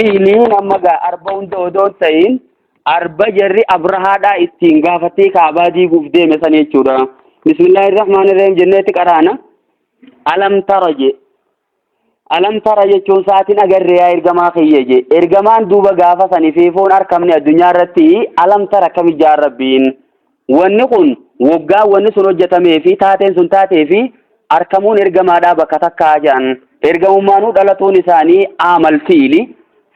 Fiiliin amma gaa arba hunda odoo hin ta'in arba jarri Abrahaadhaa ittiin gaafatee Kaabaa diiguuf deeme san jechuudha. Bismillaahi Rahmaani Rahiim jenneetti qaraana. Alam tara je. Alam tara jechuun sa'aatiin agarree yaa ergamaa kiyya je. Ergamaan duuba gaafa sani fiifoon arkamne addunyaa irratti alam tara akkami jaan Rabbiin. Wanni kun woggaa wanni sun hojjatamee fi taateen sun taatee fi arkamuun ergamaadhaa bakka takkaa jedhan. Ergamummaanuu dhalatuun isaanii aamal fiili.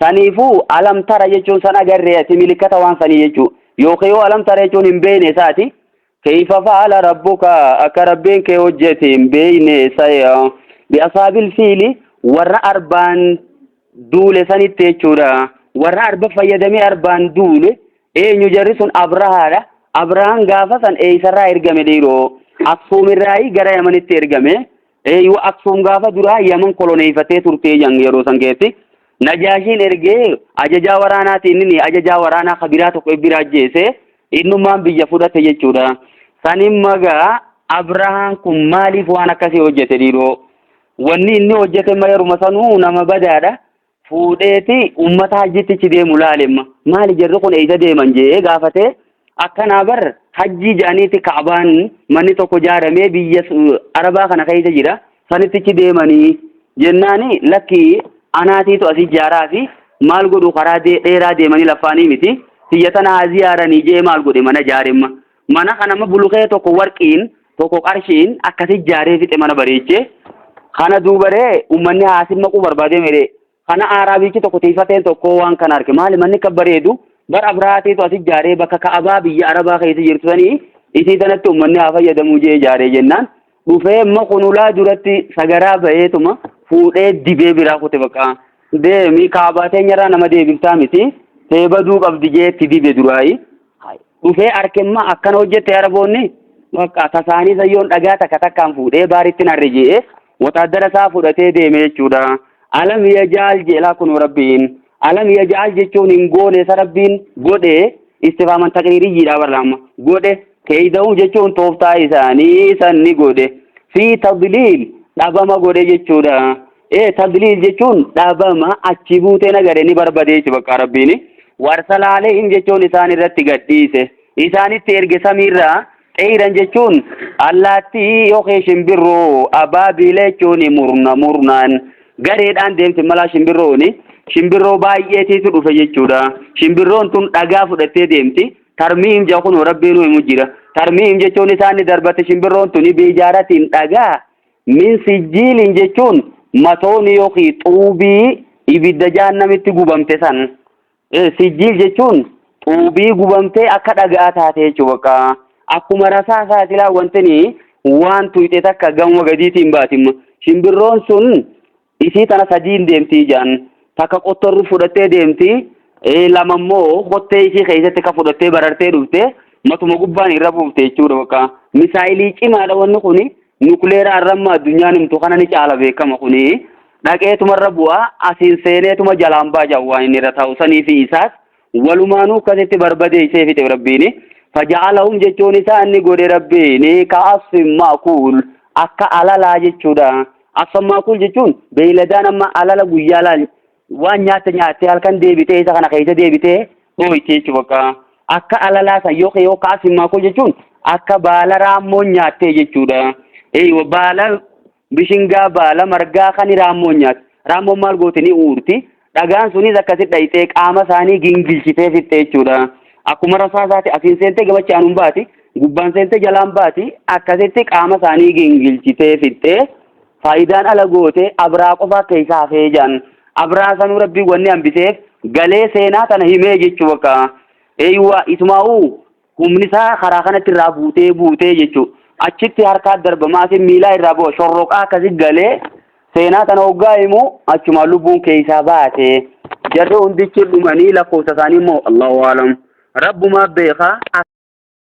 Saniifuu alam tara jechuun san agarree ati milikkata waan sanii jechuu. Yookiin yoo alam tara jechuun hin beekne isaati. Keeyfa fa'ala rabbuka akka rabbiin kee hojjete hin beekne saya. Bi asaabil fiili warra arbaan duule sanitti jechuudha. Warra arba fayyadamee arbaan duule Eenyu jarri sun Abrahaadha. Abrahaan gaafa san eeysarraa ergame dhiiroo? Aksuumirraayii gara Yamanitti ergame. Eeywa Aksuum gaafa duraa Yaman koloneeyfatee turtee jan yeroo san keessi. Najaashiin ergee ajajaa waraanaati inni ajajaa waraanaa ka biraa tokko biraa ajjeese innummaan biyya fudhate jechuudha. Sanin magaa Abrahaan kun maaliif waan akkasii hojjete dhiiroo? Wanni inni hojjete ma yeruma sanuu nama badaadha. Fuudheeti ummata hajjittichi deemu laalemma maali jarri kun eeysa deeman je'ee gaafatee akkanaa bar hajjii ja'aniiti ka'baan manni tokko jaaramee biyya arabaa kana keessa jira sanittichi deemanii jennaani lakkii anaatiitu asii jaaraa fi maal godhu karaa dheeraa deemanii laffaanii miti tiyya tana haa ziyaaranii je'ee maal godhe mana jaaremma mana kanama bulukee tokko warqiin tokko qarshiin akkasi jaaree fixe mana bareechee kana duubaree uummanni haasin maquu barbaadee mere kana aaraabichi tokko tiifateen tokko waan kana arge maali manni akka bareedu bar abrahaatiitu asi jaaree bakka ka'abaa biyya arabaa keessa jirtu sanii isii sanatti uummanni haa fayyadamuu jee jaaree jennaan dhufee immoo kunulaa duratti sagaraa ba'eetuma fuudhee dibee biraa kute bakka deemi kaabaa teenyarraa nama deebiftaa miti tee baduu qabdi jee itti dibe duraayi dhufee arkemma akkana hojjette araboonni bakka tasaanii sayyoon dhagaa takka takkaan fuudhee baaritti narre je'ee wotaaddara isaa fudhatee deeme jechuudha. Alam yajaal jeelaa kun rabbiin alam yajaal jechuun hin goone isa rabbiin godhe istifaaman taqriiriyyiidha barlaama godhe keeyda'uu jechuun tooftaa isaanii san ni godhe fi tadliil dhabama godhe jechuudha. Ee tadliil jechuun dhabama achi buutee nagare ni barbade jechuudha bakka rabbiin. Warsala aleehim jechuun isaan irratti gadhiise. Isaanitti erge samiirraa xeeyran jechuun allaattii yookiin shimbirroo abaabiila jechuun murna murnaan gareedhaan deemti malaa shimbirrooni. Shimbirroo baay'eetiitu dhufe jechuudha. Shimbirroon tun dhagaa fudhattee deemti. Tarmiihim jedha kunoo rabbiin himu jira. Tarmiihim jechuun isaan ni darbate shimbirroon tuni biijaaratiin dhagaa Min sijjiilin jechuun matooni yookiin xuubii ibidda jahannamitti gubamte san. Sijjiil jechuun xuubii gubamtee akka dhagaa taate jechuu bakka. Akkuma rasaasaa silaa wantini waan tuyxe takka gamuma gadiitiin baatimma. Shimbirroon sun isii tana sadiin deemtii jedhan. Takka qottorri fudhattee deemti. Lama immoo kottee isii keessatti ka fudhattee barartee dhufte matuma gubbaan irra buufte jechuudha bakka. Misaayilii cimaadha wanni kuni. Nukleera arramma addunyaan himtu kana ni caala beekama kuni. Dhaqeetumarra bu'a asiin seeneetuma jalaan ba'a jedhan waan inni irra taa'u sanii fi isaas walumaanuu akkasitti barbadeessee fixe rabbiini. Faja'alahum jechuun isaa inni godhe rabbiini ka'asfin ma'kuul akka alalaa jechuudha. Asfan ma'kuul jechuun beeyladaan amma alala guyyaa laal waan nyaatte nyaattee halkan deebitee isa kana keessa deebitee dhooyte jechuudha bakka. Akka alalaa san yookiin yoo ka'asfin ma'kuul jechuun akka baala raammoon nyaattee jechuudha. Eeywa baala bishingaa baala margaa kan raammoon nyaatti. Raammoon maal gooti ni uurti. Dhagaan sunis akkasi dhayxee qaama isaanii gingilchitee fixxe jechuudha. Akkuma rasaasaati asiin seentee gamachi aanuun baati. Gubbaan seentee jalaan baati. Akkasitti qaama isaanii gingilchitee fixxee faayidaan ala goote abraa qofaa keessaa hafee jedhan. Abraa sanuu rabbiin wanni hambiseef galee seenaa tana himee jechuu bakka. Eeywa isumaa'uu humni isaa karaa kanatti irraa buutee buutee jechuudha. Achitti harkaa darbamaa asin miilaa irraa bu'a shorroqaa akkasi galee seenaa tana hoggaa himu achumaan lubbuun keessaa baate. Jarri hundichi dhumanii lakkoofsa isaanii immoo Allahu alam. Rabbumaa beekaa.